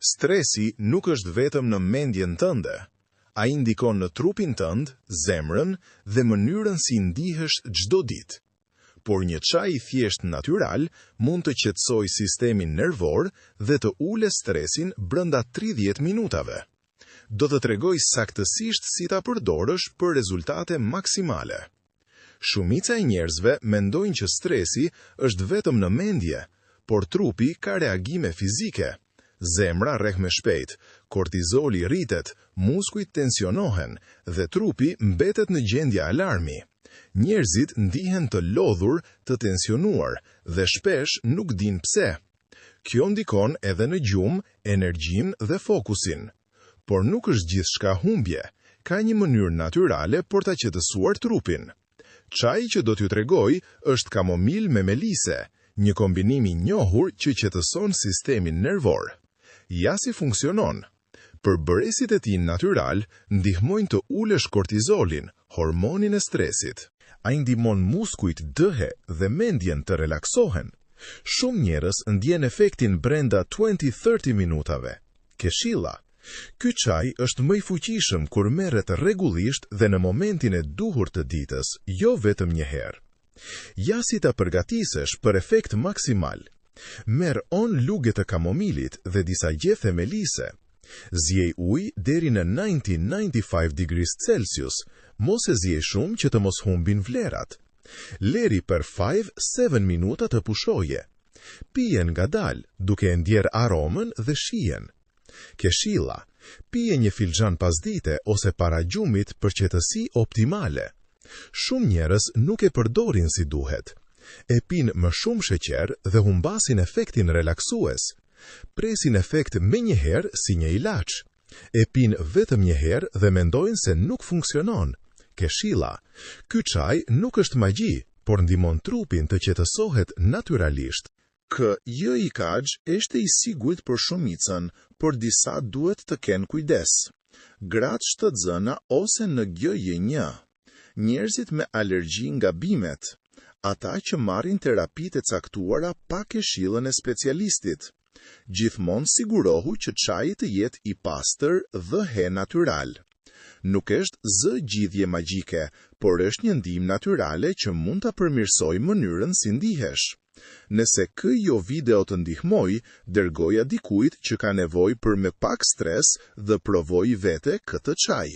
Stresi nuk është vetëm në mendjen tënde. Ai ndikon në trupin tënd, zemrën dhe mënyrën si ndihesh çdo ditë. Por një çaj i thjeshtë natyral mund të qetësojë sistemin nervor dhe të ulë stresin brenda 30 minutave. Do të tregoj saktësisht si ta përdorësh për rezultate maksimale. Shumica e njerëzve mendojnë që stresi është vetëm në mendje, por trupi ka reagime fizike. Zemra rreh më shpejt, kortizoli rritet, muskujt tensionohen dhe trupi mbetet në gjendje alarmi. Njerëzit ndihen të lodhur, të tensionuar dhe shpesh nuk dinë pse. Kjo ndikon edhe në gjumë, energjinë dhe fokusin. Por nuk është gjithçka humbje, ka një mënyrë natyrale për ta qetësuar trupin. Çaji që do t'ju tregoj është kamomil me melise, një kombinim i njohur që qetëson sistemin nervor. Ja si funksionon. Përbërësit e tij natyral ndihmojnë të ulësh kortizolin, hormonin e stresit. Ai ndihmon muskujt dëhe dhe mendjen të relaksohen. Shumë njerëz ndjen efektin brenda 20-30 minutave. Këshilla. Ky çaj është më i fuqishëm kur merret rregullisht dhe në momentin e duhur të ditës, jo vetëm një herë. Ja si ta përgatisesh për efekt maksimal. Merr 10 lugë të kamomilit dhe disa gjethe melise. Ziej ujë deri në 90-95 degrees Celsius, mos e ziej shumë që të mos humbin vlerat. Leri për 5-7 minuta të pushoje. Pije ngadalë, duke e ndjerë aromën dhe shijen. Këshilla, pije një filxhan pasdite ose para gjumit për qetësi optimale. Shumë njerëz nuk e përdorin si duhet. E pinë më shumë sheqer dhe humbasin efektin relaksues. Presin efekt menjëherë si një ilaç. E pinë vetëm një herë dhe mendojnë se nuk funksionon. Këshilla, ky çaj nuk është magji, por ndihmon trupin të qetësohet natyralisht. Ky çaj është i sigurt për shumicën, por disa duhet të kenë kujdes. Gratë shtatzëna ose në G1. Njerëzit me alergji nga bimet. Ata që marrin terapitë e caktuara pa këshillën e specialistit. Gjithmonë sigurohu që çaji të jetë i pastër dhe natyral. Nuk është zgjidhje magjike, por është një ndihmë natyrale që mund ta përmirësojë mënyrën si ndihesh. Nëse kjo video të ndihmoi, dërgoja dikujt që ka nevojë për më pak stres dhe provoj vete këtë çaj.